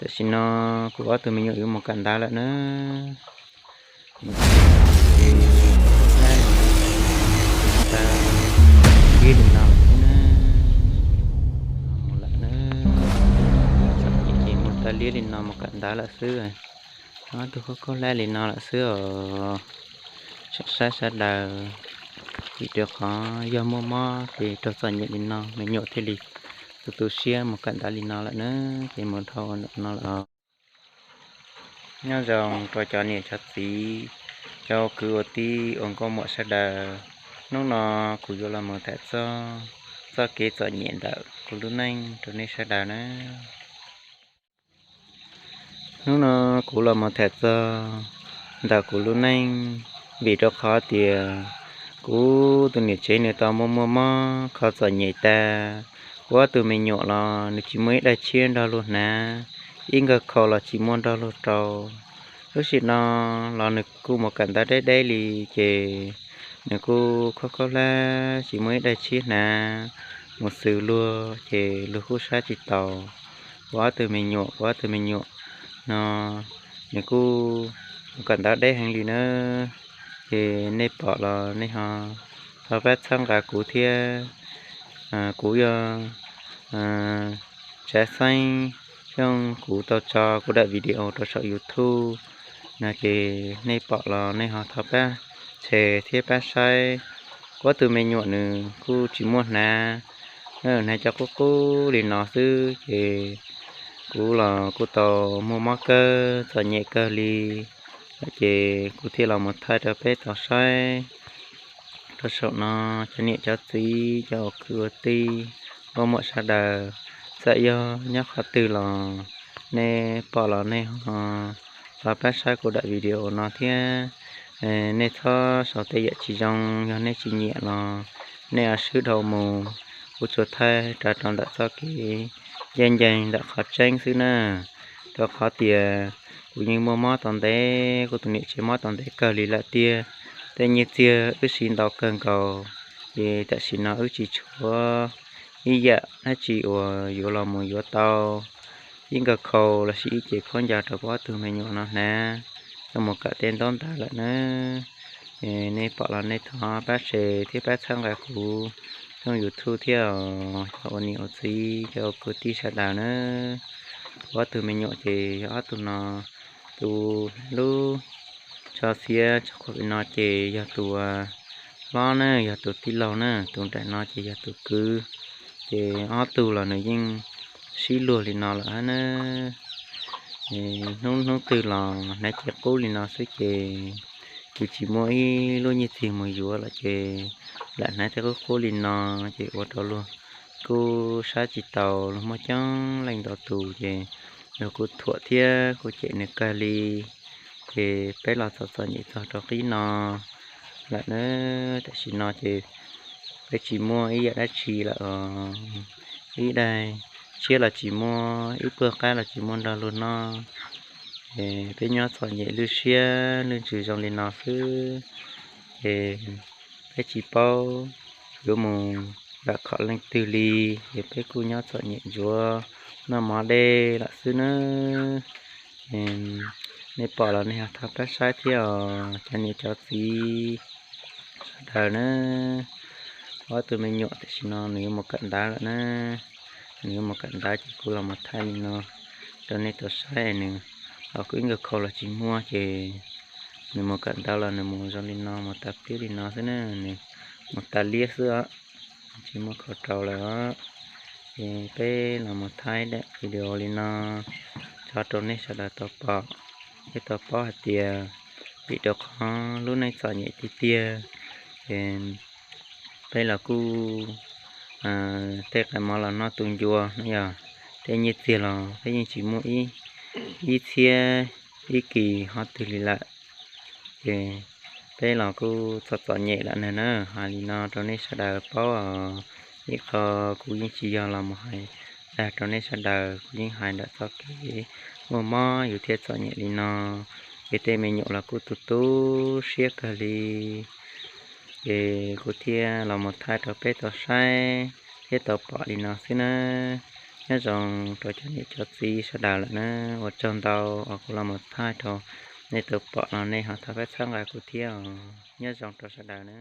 Tam sim no kuv ob tug me nyuam yuav mus kawm ntawv lawm na. Mus kawm ntawv ces tau li no lawm xwb na. Mus lawm na. Ces mus tau liab li no mus kawm ntawv lawm xwb. Ob tug khaub khaub hlab li no lawm xwb os. Saib sawv daws, vim rau qhov yog muaj mob ces raug txom nyem li no, me nyuam thiaj li tu tu siab mus kawm ntawv li no lawm na. Ces mus dhau ntawm no lawm os. Nyob zoo rau cov niam cov txiv, cov ua kwv ua tij ua nkauj muam sawv daws. Hnub no kuv yuav los mus tham txog txoj kev txom nyem ntawm kuv lub neej rau nej sawv daws na. Hnub no kuv los mus tham txog ntawm kuv lub neej, vim rau qhov tias kuv tus niam tsev nws tau muaj muaj mob kho txom nyem tas, kuv ob tug me nyuam los nws tsis muaj ib daim tshiab nrog luag hnav, ib nkawg khau los tsis muaj nrog luag rau. Lub sij no los nws kuj mus kawm ntawv deb deb li, ces nws kuj khaub khaub hlab tsis muaj ib daim tshiab hnav mus xwb luag, ces luag kuj saib tsis taus kuv ob tug me nyuam. Kuv ob tug me nyuam no nws kuj mus kawm ntawv deb heev li na. Ces nej pom los nej ho thov pab txhawb nqa kuv thiab. Kuv yog Tsav Xeeb, xyov kuv tau tso kuv daim video rau saum YouTube no, ces nej pom los nej ho thov pab share thiab pab saib. Kuv ob tug me nyuam nws kuj tsis muaj hnav, hnav cov qub qub li no xwb, ces kuv los kuj tau muaj mob kawg txom nyem kawg li, ces kuv thiaj los mus thaij rau peb tau saib. Rau saum no, cov niam cov txiv, cov ua kwv ua tij, nkauj muam sawv daws, txawm yog nyob qhov twg los nej pom los nej ho thov pab saib kuv daim video no thiab. Nej txhob sau tej yam tsis zoo, yog nej tsis nyiam los nej ho swb dhau mus. Kuv tsuas thaij raws rau ntawm txoj kev ncaj ncees ntawm qhov tseeb xwb na. Rau qhov tias kuv yeej muaj mob tau ntev, kuv tus niam tsev mob tau ntev kawg li lawm tiag. Tej nyiaj txiag wb siv ntau kawg nkaus, ces tam sim no wb tsis tshuav ib yam dab tsi uas yuav los mus yuav tau ib nkawg khau lossis ib ce khaub ncaws rau kuv ob tug me nyuam no hnav, coj mus kawm tej ntaub ntawv lawm na. Nej pom los nej thov pab share thiab pab txhawb nqa kuv tshooj YouTube thiab os, cov ua niam ua txiv, cov ua kwv tij sawv daws na. Kuv ob tug me nyuam ces yog ob tug no, tus lub tsho xiav tsho qhuav no ces yog tus hlob na, yog tus tij laug na, tus nraim no ces yog tus kwv. Ces ob tug los nws yeej sib luag li no lawm hab na. Hnub hnub twg los hnav cev qub li no xwb ces kuv tsis muaj ib lub nyiaj txiag mus yuav lawm ces lam hnav tej qub qub li no, ces ua rau luag kuj saib tsis taus, luag muaj coob leej ntau tus ces luag kuj thuam thiab kuj cem nws kawg li. Ces peb los txom txom nyem txog rau qib no lawm na. Tam sim no ces peb tsis muaj ib yam dab tsi lawm os. Ib daim tshiab los tsis muaj, ib puag qaib los tsis muaj nrog luag noj. Peb nyob txom nyem lwj siab lwj ntsws zoo li no xwb, ces peb tsis paub yuav mus lam khom leej twg li, ces peb kuj nyob txom nyem ntsuav noj mov dej lawm xwb nawb. Nej pom los nej ho thov pab saib thiab os cov niam cov txiv sawv daws na. Ob tug me nyuam tam sim no nws yuav mus kawm ntawv lawm na. Nws yuav mus kawm ntawv ces kuv los mus thaij li no rau nej tau saib. Nws los kuj ib nkawg khau los tsis muaj ces nws mus kawm ntawv los nws mus zoo li no, mus tas pliab li no xwb na, nws mus tas liab xwb os, tsis muaj khau rau lawm os. Ces peb los mus thaij daim video li no tso rau nej sawv daws tau pom thiab tau paub hais tias vim rau qhov lub neej txom nyem tiag tiag, ces peb los kuj tej qe mov los noj tu ncua no yog, tej nyiaj txiag los peb yeej tsis muaj ib txhiab ib kis qhov twg li lawm. Ces peb los kuj txom txom nyem lawm na, hais li no rau nej sawv daws paub os. Ib qho kuv yeej tsis yog los mus hais dag rau nej sawv daws, kuv yeej hais ntawm txoj kev muaj mob yus thiaj txom nyem li no. Ces tej me nyuam los kuj tu tu siab kawg li. Ces kuv thiaj los mus thaij rau peb tau saib thiab tau pom li no xwb na. Nyob zoo rau cov niam cov txiv sawv daws lawm na, ua tsaug ntau uas kuv los mus thaij rau nej tau pom no nej ho thov pab txhawb nqa kuv thiab os. Nyob zoo rau sawv daws na.